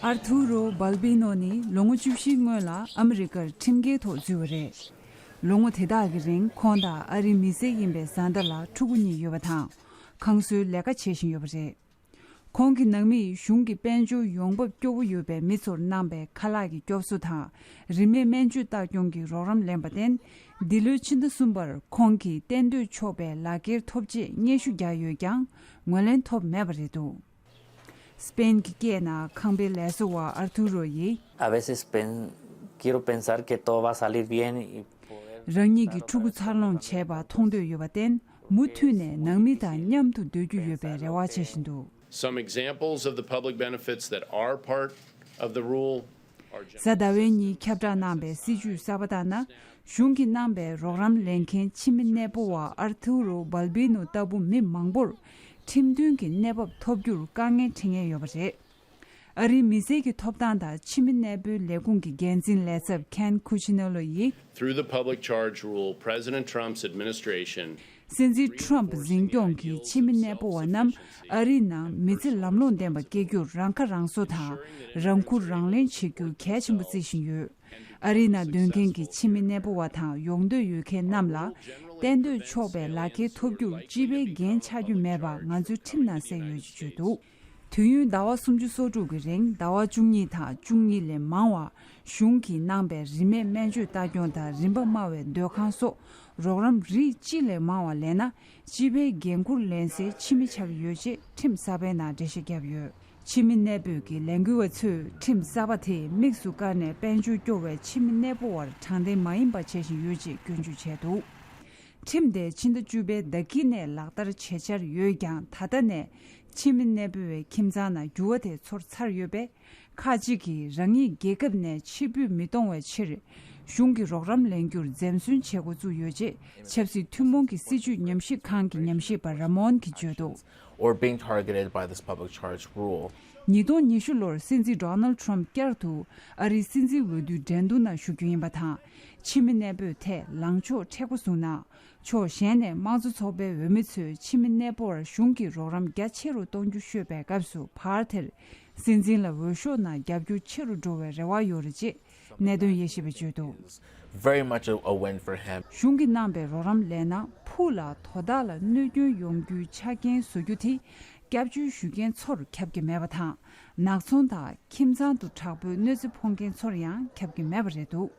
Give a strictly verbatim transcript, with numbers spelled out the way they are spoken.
ཨར་ཐུ་རོ་བལ་བི་ནོ་ནི་ལོ་ངོ་བཅུ་བཞིའི་སྔོན་ལ་ཨ་མི་རི་ཀར་ཁྲིམས་འགལ་ཐོག་འཛུལ་བ་རེད། ལོ་ངོ་དེ་དག་གི་རིང་ཁོང་དང་ཨ་རིའི་མི་སེར་ཡིན་པའི་བཟའ་ཟླ་ལ་ཕྲུ་གུ་གཉིས་ཡོད་པ་དང་། ཁང་གསོའི་ལས་ཀ་བྱེད་བཞིན་ཡོད་པ་རེད། ཁོང་གི་ནང་མིས་གཞུང་གི་དཔལ་འབྱོར་ཡོང་འབབ་སྐྱོ་བོ་ཡོད་པའི་མི་ཚོར་གནང་པའི་ཁ་ལག་གི་སྐྱོབ་གསོ་དང་། རིན་མེད་སྨན་བཅོས་ལྟ་སྐྱོང་གི་རོགས་རམ་ལེན་པར་བརྟེན། འདི་ལོའི་ཕྱི་ཟླ་གསུམ་པར་ཁོང་གིས་གཏན་སྡོད་ཆོག་པའི་ལག་འཁྱེར་ཐོབ་ཆེད་སྙན་ཞུ་རྒྱག་ཡོད་ཀྱང་། ངོས་ལེན་ཐོབ་མེད་པ་རེད་འདུག་སྤེན་གྱི་སྐད་ནང་ཁང་པའི་ལས་བཟོ་བ་ཨར་ཐུ་རོ་ཡིས། A veces pen- quiero pensar que todo va a salir bien y poder རང་ཉིད་ཀྱི་ཕྲུ་གུ་འཚར་ལོངས་བྱས་པ་མཐོང་འདོད་ཡོད་པར་བརྟེན། མུ་མཐུད་ནས་ནང་མི་དང་མཉམ་དུ་སྡོད་རྒྱུ་ཡོད་པའི་རེ་བ་བྱེད་བཞིན་འདུག Some examples of the public benefits that are part of the rule are གཟའ་ཟླ་བའི་ཉིན་ཁྱབ་བསྒྲགས་གནང་པའི་སྲིད་ཇུས་གསར་པ་ལྟར་ན། གཞུང་གིས་གནང་པའི་རོགས་རམ་ལེན་མཁན་ཕྱི་མི་གནས་སྤོ་བ་ཨར་ཐུ་རོ་བལ་བི་ནོ་ལྟ་བུ་མི་མང་པོར་ཁྲིམས་མཐུན་གྱི་གནས་བབ་ཐོབ་རྒྱུར་དཀའ་ངལ་འཕྲད་མཁན་ཡོད་པ་རེད། ཨ་རིའི་མི་སེར་གྱི་ཐོབ་ཐང་དང་ཕྱི་མི་གནས་སྤོའི་ལས་ཁུངས་ཀྱི་འགན་འཛིན་ལས་ཚབ་Ken Cuccinello ཡིས། Through the public charge rule, President Trump's administration སྲིད་འཛིན་ཁྲོམ་འཛིན་སྐྱོང་གིས་ཕྱི་མི་གནས་སྤོ་བ་རྣམས་ཨ་རིའི་ནང་མི་ཚེ་ལམ་ལྷོང་ལྡན་པ་སྐྱེལ་རྒྱུར་རང་ཁ་རང་གསོ་དང་། རང་ཁུར་རང་ལེན་བྱེད་རྒྱུ་གལ་ཆེན་པོ་བརྩི་བཞིན་ཡོད། ཨ་རིའི་ནང་སྡོད་མཁན་གྱི་ཕྱི་མི་གནས་སྤོ་བ་དང་ཡོང་འདོད་ཡོད་མཁན་རྣམས་ལ། གཏན་སྡོད་ཆོག་པའི་ལག་འཁྱེར་ཐོབ་རྒྱུར་སྤྱི་པའི་འགན་ཆགས་རྒྱུ་མེད་པ་ང་ཚོའི་ཁྲིམས་ནང་གསལ་ཡོད་ཅེས་བརྗོད་འདུག་དུས་ཡུན་ཟླ་བ་སུམ་ཅུ་སོ་དྲུག་གི་རིང་ཟླ་བ་བཅུ་གཉིས་དང་བཅུ་གཉིས་ལས་མང་བ། གཞུང་གིས་གནང་པའི་རིན་མེད་སྨན་བཅོས་ལྟ་སྐྱོང་དང་རིན་པ་དམའ་བའི་སྡོད་ཁང་སོགས་རོགས་རམ་རིགས་གཅིག་ལས་མང་བ་ལེན་ན། སྤྱི་པའི་འགན་འཁུར་ལེན་སའི་ཕྱི་མི་ཆགས་ཀྱི་ཡོད་ཅེས་ཁྲིམས་གསར་པའི་ནང་འགྲེལ་བཤད་བརྒྱབ་ཡོད། ཕྱི་མི་གནས་སྤོས་ཀྱི་ལས་འགུལ་བ་ཚོས་ཁྲིམས་གསར་པ་དེས་དམིགས་སུ་བཀར་ནས་དཔལ་འབྱོར་སྐྱོ་བའི་ཕྱི་མི་གནས་སྤོ་བར་དྲང་བདེན་མ་ཡིན་པ་བྱེད་བཞིན་ཡོད་ཅེས་སྐྱོན་བརྗོད་བྱས་འདུག་ཁྲིམས་དེ་ཕྱི་ཟླ་བཅུ་པའི་ཟླ་དཀྱིལ་ནས་ལག་བསྟར་བྱེད་འཆར་ཡོད་ཀྱང་། ད་ལྟ་ནས་ཕྱི་མི་གནས་སྤོ་བའི་ཁྱིམ་ཚང་ནང་འགྱུར་བ་དེ་ཚོར་ཚར་ཡོད་པས། ཁག་ཅིག་གིས་རང་ཉིད་རྒྱལ་ཁབ་ནས་ཕྱིར་འབུད་མི་གཏོང་བའི་ཕྱིར། གཞུང་གི་རོགས་རམ་ལེན་རྒྱུར་འཛེམ་ཟོན་བྱེད་འགོ་བཙུགས་ཡོད་ཅེས་ཆབ་སྲིད་ཐུན་མོང་གི་སྲིད་བྱུས་ཉམས་ཞིབ་ཁང་གི་ཉམས་ཞིབ་པ་ར་མོན་གྱིས་བརྗོད་འདུག Or being targeted by this public charge rule. ཉིས་སྟོང་ཉི་ཤུ་ལོར་སྲིད་འཛིན་Donald Trump་བསྐྱར་དུ་ཨ་རིའི་སྲིད་འཛིན་འོས་བསྡུའི་འགྲན་བསྡུར་ནང་ཞུགས་རྒྱུ་ཡིན་པ་དང་། ཕྱི་མི་གནས་སྤོས་ཐད་ལངས་ཕྱོགས་མཁྲེགས་པོ་བཟུང་ན། ཕྱོགས་གཞན་ནས་དམངས་གཙོ་ཚོགས་པའི་འོས་མི་ཚོས་ཕྱི་མི་གནས་སྤོ་བར་གཞུང་གིས་རོགས་རམ་རྒྱ་ཆེ་རུ་གཏོང་རྒྱུ་ཤོད་པའི་སྐབས་སུ། བར་དེར་སྲིད་འཛིན་ལ་འོས་ཤོག་ནང་རྒྱབ་སྐྱོར་ཆེ་རུ་འགྲོ་བའི་རེ་བ་ཡོད་རེད་ཅེས་གནད་དོན་དབྱེ་ཞིབ་པས་བརྗོད་འདུག Very much a, a win for him. གཞུང་གིས་གནང་པའི་རོགས་རམ་ལས་ན་ཕུགས་ལ་དོ་བདག་ལ་གནོད་སྐྱོན་ཡོང་རྒྱུའི་ཆ་རྐྱེན་བཟོ་རྒྱུ་དེ། སྐྱབས་བཅོལ་ཞུ་མཁན་ཚོར་ཁྱབ་ཀྱི་མེད་པ་དང་། ནག་ཚོང་དང་ཁྱིམ་ཚང་དུ་དྲག་པོའི་གནོད་འཚེ་ཕོག་མཁན་ཚོར་ཡང་ཁྱབ་ཀྱི་མེད་པ་རེད་འདུག